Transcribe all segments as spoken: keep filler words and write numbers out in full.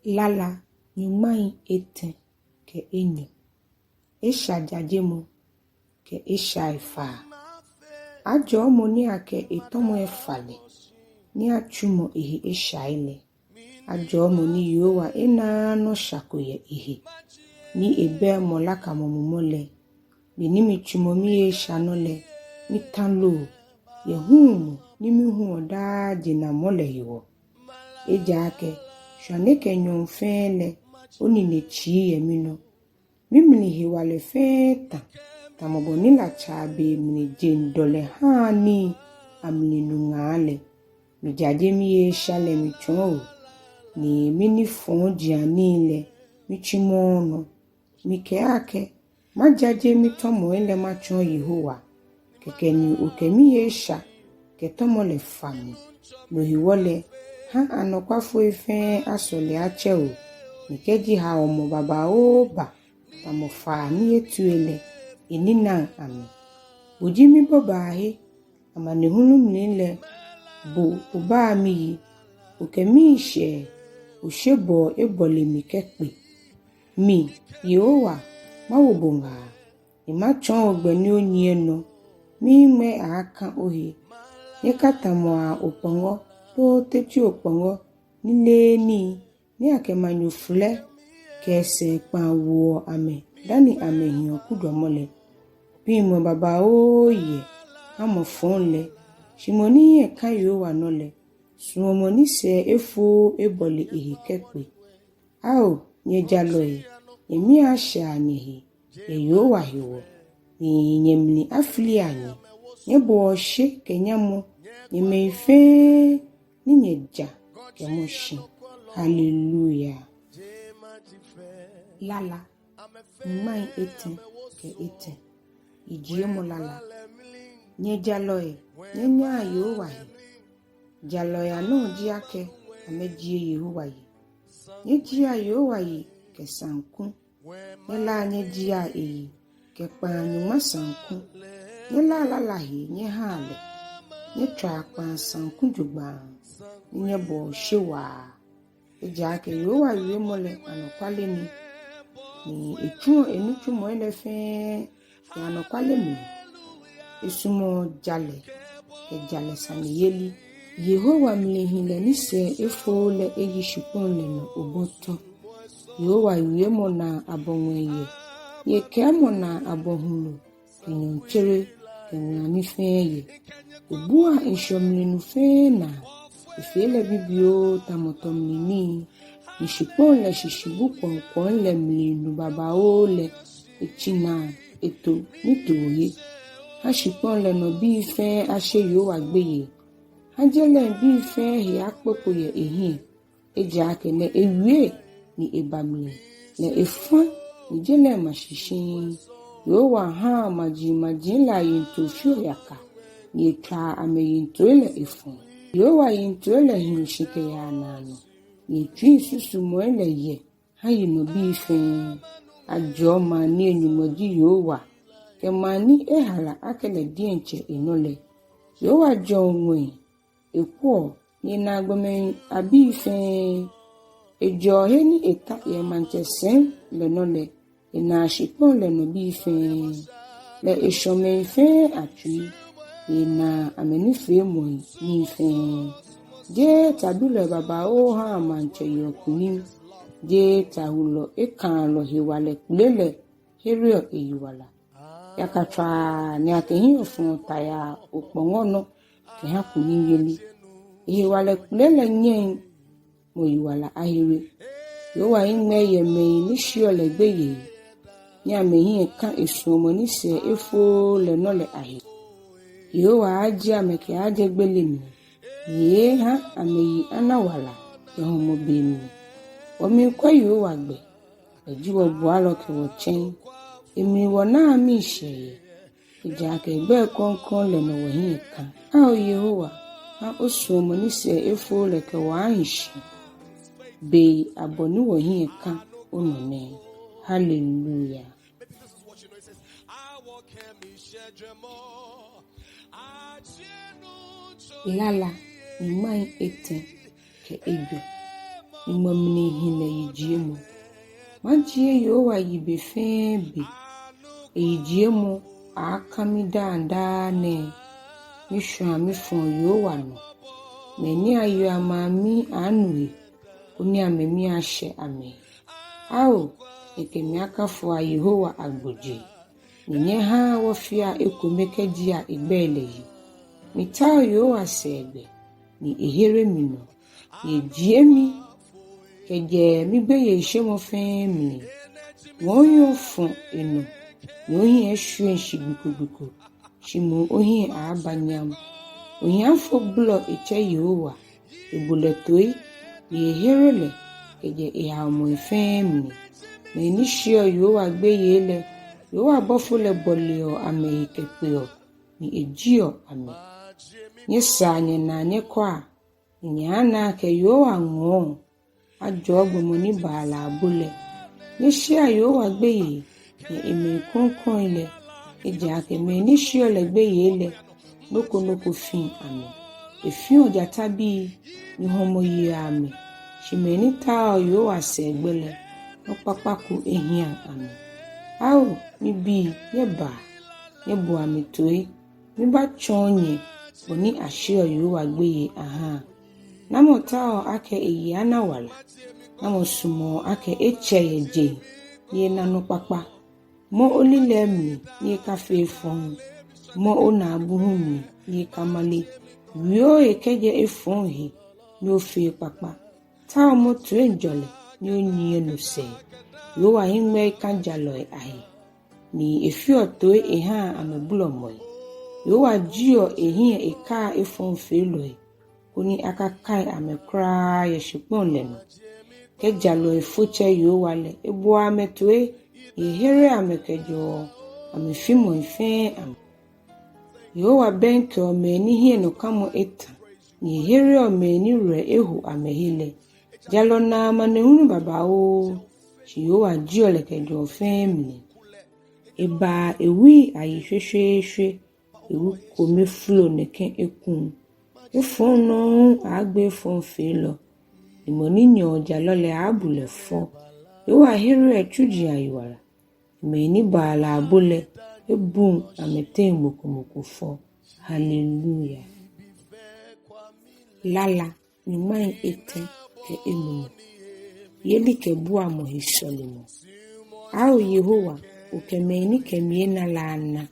Lala nyɔŋmai etɛ kɛ enyɔ. Esha jajemɔ kɛ eshai faa. Ajɔɔ mɔ ni akɛ etɔmɔ efa lɛ, ni atsumɔ ehe eshai lɛ. Ajɔɔ mɔ ni Yehowa enaaa nɔ sha ko yɛ ehe, ni ebɛ mɔlakamɔ mumɔ lɛ. Be ni mitsumɔ mihe esha nɔ lɛ, mita loo yɛ huumɔ ni mihuɔ daa jenamɔ lɛ hewɔ. Ejaakɛ shwane kɛ nyɔɔŋ fɛɛ lɛ, onine tsii yɛ minɔ. Mimli hewalɛ fɛɛ ta, tamɔ bɔ ni latsaa be mli jeŋ dɔlɛ haa nii amli nu ŋaa lɛ. Mijaje mihe esha lɛ mitsɔɔ o, ni minifɔjianii lɛ mitsimɔɔɔ nɔ. Mikɛɛ akɛ, majaje mitɔmɔi lɛ matsɔɔ Yehowa. Kɛkɛ ni okɛ mihe esha kɛ tɔmɔ lɛ fa mi. No hewɔ lɛ, ha anɔkwafoi fɛɛ asɔle atsɛ o, ni kɛji haomɔ babaoo ba, tamɔ faa ni etue lɛ, eninaŋ amɛ. Bo ji mibobaahe, amanehulu mli lɛ, bo obaa miyi, okɛ miishɛɛ oshebɔɔ ebɔle mi kɛkpe. Mi, Yehowa, mawo bo ŋaa, ni matsɔɔ o gbɛ ni onyiɛ nɔ, mihiŋmɛi aaaka ohe. Nyɛkatamɔa okpɔŋɔ, loo tetsii okpɔŋɔ, ni leee nii, ni akɛ manyoflɛ kɛ sɛɛkpaa woɔ amɛ dani amɛhiɔ kudɔmɔ lɛ. Piŋmɔ babaoo yɛ ha mɔ fɔŋ lɛ, shi mɔ ni hiɛ ka Yehowa nɔ lɛ, suɔmɔ ni sɛɛ efooo ebɔle ehe kɛkpe. Ao, nyɛ jalɔi, nyɛmii ashɛa nyɛhe yɛ Yehowa hewɔ, ni nyɛmli afilia nyɛ. Nyɛbɔa oshe kɛ nyamɔ, nyɛ mɛi fɛɛ ni nyɛja kɛmɔ shi. Haleluya. Lala nyɔŋmai etɛ kɛ etɛ. Yijiemɔ lala. Nyɛ jalɔi, nyɛnyaa Yehowa he. Jalɔi anɔ ji akɛ amɛjie Yehowa yi. Nyɛjiea Yehowa yi kɛ saŋku. Nyɛlaa nyɛjiea eyi kɛ kpaa nyɔŋma saŋku. Nyɛlaa lala hee nyɛhaa lɛ. Nyɛtswaa kpaa saŋku jogbaŋŋ, ni nyɛbɔa oshe waa. Ejaakɛ Yehowa wiemɔ lɛ anɔkwale ni, ni etsuɔ enitsumɔi lɛ fɛɛ yɛ anɔkwale mli. Esumɔɔ jalɛ kɛ jalɛ saneyeli. Yehowa mlihilɛ ni sɛɛ efooo lɛ eyi shikpɔŋ lɛ nɔ obɔ tɔ. Yehowa wiemɔ naa abɔ ŋwɛi yɛ, ni ekɛɛmɔ naa abɔ hulu kɛ nyɔɔŋtsere kɛ ŋulami fɛɛ yɛ. Ebuaa ŋshɔ mli nu fɛɛ naa, efee lɛ bibioo tamɔ tɔ mli nii, ni shikpɔŋ lɛ shishibu kwɔŋkwɔŋ lɛ mli nu babaoo lɛ, etsinaa eto ni toohe. Ha shikpɔŋ lɛ nɔ bii fɛɛ ashe Yehowa gbeyei. Ha je lɛ bii fɛɛ he akpokpo yɛ ehiɛ. Ejaakɛ lɛ ewie ni eba mli, lɛ efã ni je lɛ ma shi shiŋŋ. Yehowa haa majimaji lɛ ayiŋtoo feɔ yaka, ni etswaa amɛyiŋtoi lɛ efɔɔ. Yehowa yiŋtoi lɛ hiɔ shi kɛyaa naanɔ, ni etsuiŋ susumɔi lɛ yɛ ha yinɔbii fɛɛ. Ajɔɔ maŋ ni enyɔŋmɔ ji Yehowa, kɛ maŋ ni ehala akɛ lɛ diɛŋtsɛ enɔ lɛ. Yehowa jɔɔ ŋwɛi, ekwɛɔ, ni enaa gbɔmɛi abii fɛɛ. Ejɔɔ he ni eta yɛ emaŋtsɛsɛi lɛ nɔ lɛ, enaa shikpɔŋ lɛ nɔ bii fɛɛ. Lɛ eshɔ mɛi fɛɛ atsui, ni enaa amɛnifeemɔi nii fɛɛ. Jeee tadulɔi babaoo haa maŋtsɛ yeɔ kunim, jeee tawulɔ ekãalɔ hewalɛ kpele lɛ hereɔ eyiwala. Yakatswaa ni akɛhiɔ fɔ̃ɔ tayaa okpɔŋɔ nɔ kɛha kunimyeli. Ehewalɛ kpele lɛ nyɛŋ mɔ yiwala ahere. Yehowa hiŋmɛi yɛ mɛi ni sheɔ lɛ gbeyei, ni amɛhiɛ ka esuɔmɔ ni sɛɛ efooo lɛ nɔ lɛ ahe. Yehowa aaajie amɛ kɛaajɛ gbele mli, ni eeeha amɛyi ana wala yɛ hɔmɔ be mli. Wɔmiikwɛ Yehowa gbɛ, lɛ ji wɔbualɔ kɛ wɔtsɛŋ, emli wɔnaa miishɛɛ yɛ, ejaakɛ egbɛi krɔŋkrɔŋ lɛ nɔ wɔhiɛ ka. Ao Yehowa, ha osuɔmɔ ni sɛɛ efooo lɛ kɛ wɔ ahi shi. Bei abɔ ni wɔhiɛ ka onɔ nɛɛ. Haleluya. Lala nyɔŋmai etɛ kɛ ejwɛ. Nyɔŋmɔ mlihilɛ yijiemɔ. Majie Yehowa yi be fɛɛ be. Eyijiemɔ aaaka mi daa daa nɛɛ. Mishwãa mifɔ̃ɔ Yehowa nɔ. Mɛi ni ayeɔ amɛ amim aanu he, koni amɛmii ashɛ amɛhe. Ao, nyɛkɛ mi akafoa Yehowa agbojee, ni nyɛhaa wɔfea ekome kɛjea egbɛi lɛ yi. Mitao Yehowa sɛɛgbɛ, ni ehere mi nɔ, ni ejie mi kɛjɛ migbeyeishemɔ fɛɛ mli. Ŋɔɔ ohiɛ ofɔ̃ enɔ, ni ohiɛ eshwieŋ shi gbi ko gbi ko, shi moŋ ohiɛ aaaba nyam. Ohiafo bolɔ etsɛ Yehowa, ebo lɛ toi, ni ehere lɛ kɛjɛ ehaomɔi fɛɛ mli. Mɛi ni sheɔ Yehowa gbeyei lɛ, Yehowa bɔfo lɛ bɔleɔ amɛhe kɛkpeɔ, ni ejieɔ amɛ. Nyɛsaa nyɛnaa nyɛkwɛa, ni nyɛaana akɛ Yehowa ŋɔɔ. Ajɔɔ gbɔmɔ ni baa lɛ abo lɛ. Nyɛshea Yehowa gbeyei, nyɛ emɛi krɔŋkrɔŋi lɛ, ejaakɛ mɛi ni sheɔ lɛ gbeyei lɛ, nɔ ko nɔ ko fiŋ amɛ. Efiɔ jatabii, ni hɔmɔ yeɔ amɛ. Shi mɛi ni taoɔ Yehowa sɛɛgbɛ lɛ, nɔ kpakpa ko ehiaŋ amɛ. Ao, mibii, nyɛbaa, nyɛboa mi toi, mibaatsɔɔ nyɛ bɔ ni asheɔ Yehowa gbeyei ahaa. Namɔ taoɔ akɛ eyi ana wala? Namɔ sumɔɔ akɛ etsɛ yɛ jeŋ, ni ena nɔ kpakpa? Mɔ olilɛi mli, ni ekafee efɔŋ. Mɔ onaabu hu mli, ni ekamale. Wie ohe kɛjɛ efɔŋ he, ni ofee ekpakpa. Taomɔ toiŋjɔlɛ, ni onyiɛ no sɛɛ. Yehowa hiŋmɛi ka jalɔi ahe, ni efeɔ toi ehaa amɛbolɔmɔi. Yehowa jieɔ ehiɛ ekaa efɔŋfeelɔi, koni akakai amɛ kwraa yɛ shikpɔŋ lɛ nɔ. Kɛ jalɔi fo tsɛ Yehowa lɛ, eboɔ amɛ toi, ni ehereɔ amɛ kɛjɛɔ amɛfimɔi fɛɛ amli. Yehowa bɛŋkɛɔ mɛi ni hiɛnɔkamɔ etã, ni ehereɔ mɛi ni werɛ eho amɛhe lɛ. Jalɔ naa amanehunu babaoo, shi Yehowa jieɔ lɛ kɛjɛɔ fɛɛ mli. Ebaa ewui ayi shweshweeshwe, ewu kome folo nɛkɛ ekuŋ. Efɔŋ nɔŋŋ aaagbe efɔŋfeelɔ, ni mɔ ni nyɛɔ jalɔ lɛ aaabu lɛ fɔ. Yehowa hereɔ etsuji ayiwala, mɛi ni baa lɛ abo lɛ, ebuŋ amɛteŋ mɔ ko mɔ ko fɔ. Haleluya. Lala nyɔŋmai etɛ kɛ enumɔ. Yelikɛbuamɔ he sɔlemɔ. Ao Yehowa, okɛ mɛi ni kɛ mi ena lɛ ana.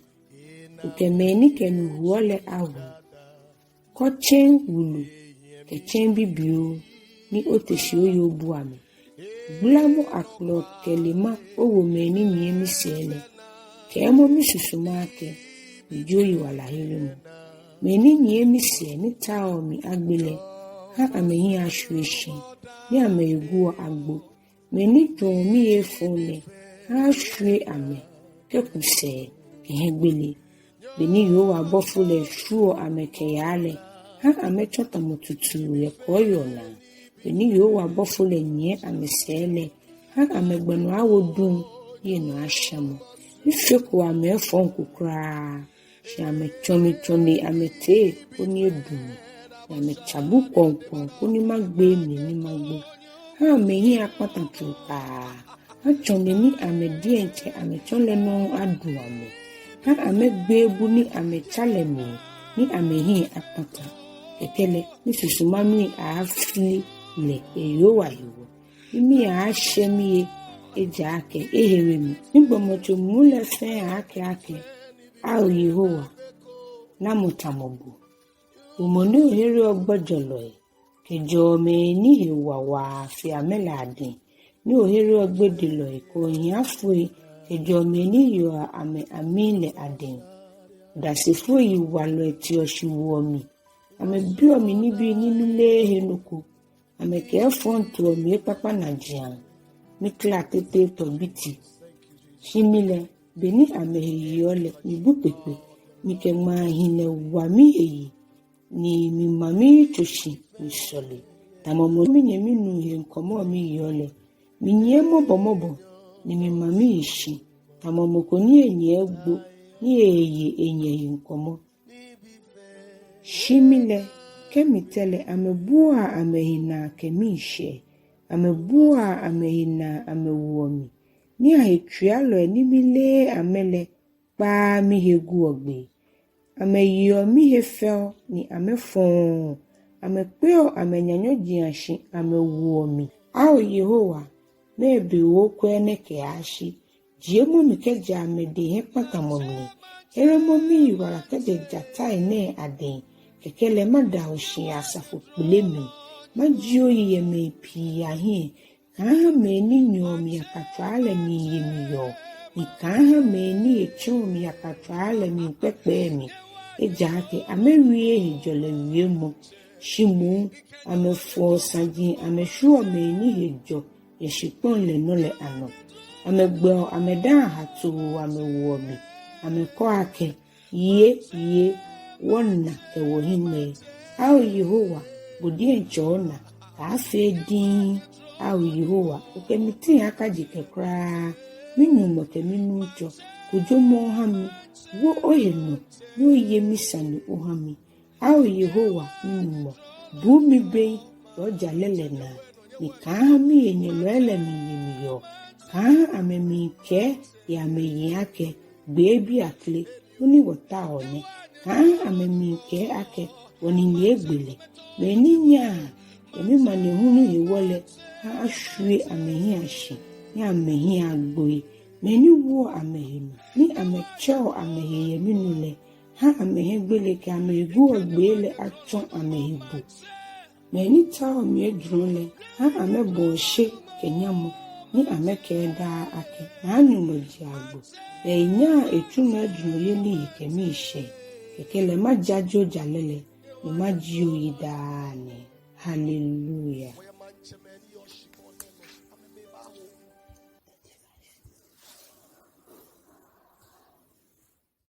Okɛ mɛi ni kɛ mi wuɔ lɛ awu. Kɔ tsɛŋ wulu kɛ tsɛŋ bibioo, ni ote shi oye obua mi. Gblamɔ akplɔ kɛ lema owo mɛi ni nyiɛ misɛɛ lɛ. Kɛɛmɔ misusuma akɛ, mi ji oyiwalaheremɔ. Mɛi ni nyiɛ misɛɛ ni taoɔ mi agbe lɛ, ha amɛhiɛ ashwie shi, ni amɛhe guɔ agbo. Mɛi ni jwɛŋɔ mihe efɔŋ lɛ, ha ashwie amɛ kɛku sɛɛ kɛ hiɛgbele. Beni Yehowa bɔfo lɛ shwieɔ amɛ kɛyaa lɛ, ha amɛtsɔ tamɔ tutuu yɛ kɔɔyɔɔ naa. Beni Yehowa bɔfo lɛ nyiɛ amɛsɛɛ lɛ, ha amɛgbɛ nɔ awo duŋ, ni enɔ ashamɔ. Mifeko amɛ efɔŋ ko kwraa, shi amɛtsɔnetsɔne amɛtee koni edu mi, ni amɛtsa bu kwɔŋkwɔŋ koni magbe emli ni magbo. Ha amɛhiɛ akpata trukaa. Ha tsɔne ni amɛ diɛŋtsɛ amɛtsɔ lɛ nɔŋŋ adu amɛ. Ha amɛgbee bu ni amɛtsa lɛ mli, ni amɛhiɛ akpata. Kɛkɛ lɛ, misusuma mli aaafli lɛ yɛ Yehowa hewɔ. Mimii aaashɛ mihe, ejaakɛ ehere mi. Migbɔmɔtso muu lɛ fɛɛ aaakɛɛ akɛ, Ao Yehowa, namɔ tamɔ bo? Bo mɔ ni ohereɔ gbɔjɔlɔi kɛjɛɔ mɛi ni he wa waa fe amɛ lɛ adɛŋ, ni ohereɔ gbedelɔi kɛ ohiafoi kɛjɛɔ mɛi ni yeɔ amɛ amim lɛ adɛŋ. Odasefoi yiwalɔi teɔ shi woɔ mi. Amɛbiɔ mi nibii ni mileee he nɔ ko. Amɛkɛ efɔŋ toɔ mi ekpakpa najiaŋ. Mikla tete etɔ biti. Shi mi lɛ, beni amɛhe yeɔ lɛ, mibu kpekpe. Mikɛ ŋmaahilɛ wa mihe yi, ni mima miyi tso shi misɔle. Tamɔ mɔ ni minyɛmi nuu he ŋkɔmɔ miyeɔ lɛ, minyiɛ mɔbɔmɔbɔ, ni mima miyi shi. Tamɔ mɔ ko ni enyɛ egbo, ni eeye enyɛ he ŋkɔmɔ. Shi mi lɛ, kɛ mitɛ lɛ, amɛbuaa amɛhe naa kɛ miishɛɛ. Amɛbuaa amɛhe naa amɛwoɔ mi, ni ahetswialɔi ni mileee amɛ lɛ kpaaa mihe guɔ gbee. Amɛyeɔ mihe fɛo ni amɛfɔ̃ɔ, amɛkpeɔ amɛnyanyɔji ashi amɛwoɔ mi. Ao Yehowa, mɛɛ be oookwɛ enɛ kɛyashi? Jiemɔ mi kɛjɛ amɛdɛŋ hiɛkpãtãmɔ mli. Heremɔ miyiwala kɛjɛ jatai nɛɛ adɛŋ, kɛkɛ lɛ mada bo shi yɛ asafo kpele mli. Majie oyi yɛ mɛi pii ahiɛ. Kaaha mɛi ni nyɛɔ mi yakatswaa lɛ miiye mi yɔɔ, ni kaaha mɛi ni etsɛɔ mi yakatswaa lɛ miikpɛkpɛɛ mi. Ejaakɛ amɛwieee hejɔlɛ wiemɔ, shi moŋ amɛfoɔ saji amɛshwieɔ mɛi ni he jɔ yɛ shikpɔŋ lɛ nɔ lɛ anɔ. Amɛgbɛɔ amɛdaaŋ hatoo amɛwoɔ mi. Amɛkɛɔ akɛ, Yie, yie, wɔna kɛ wɔhiŋmɛi. Ao Yehowa, bo diɛŋtsɛ ona, kaafee diŋŋ. Ao Yehowa, okɛ mi teŋ akajekɛ kwraa. MiNyɔŋmɔ kɛ miNuŋtsɔ, kojomɔ oha mi. Wo ohe nɔ, ni oye misane oha mi. Ao Yehowa, miNyɔŋmɔ, buu mi bem yɛ ojalɛ lɛ naa, ni kaaha mihenyɛlɔi lɛ miiye mi yɔɔ. Kaaha amɛmiikɛɛ yɛ amɛyiŋ akɛ, Gbee bianɛ, nɔ ni wɔtaoɔ nɛ. Kaaha amɛmiikɛɛ akɛ, Wɔnine egbe lɛ. Mɛi ni nyaa yɛ mimanehulu hewɔ lɛ, ha ashwie amɛhiɛ ashi, ni amɛhiɛ agboi. Mɛi ni woɔ amɛhe nɔ, ni amɛtsɛɔ amɛhe yɛ minɔ lɛ, ha amɛhiɛgbele kɛ amɛhe guɔgbee lɛ atsɔ amɛhe bo. Mɛi ni taoɔ mi ejurɔ lɛ, ha amɛbɔ oshe kɛ nyamɔ, ni amɛkɛɛ daa akɛ, Naa Nyɔŋmɔ ji agbo. Lɛ enyaa etsulɔ ejurɔyeli he kɛ miishɛɛ. Kɛkɛ lɛ majaje ojalɛ lɛ, ni majie oyi daa nɛɛ. Haleluya.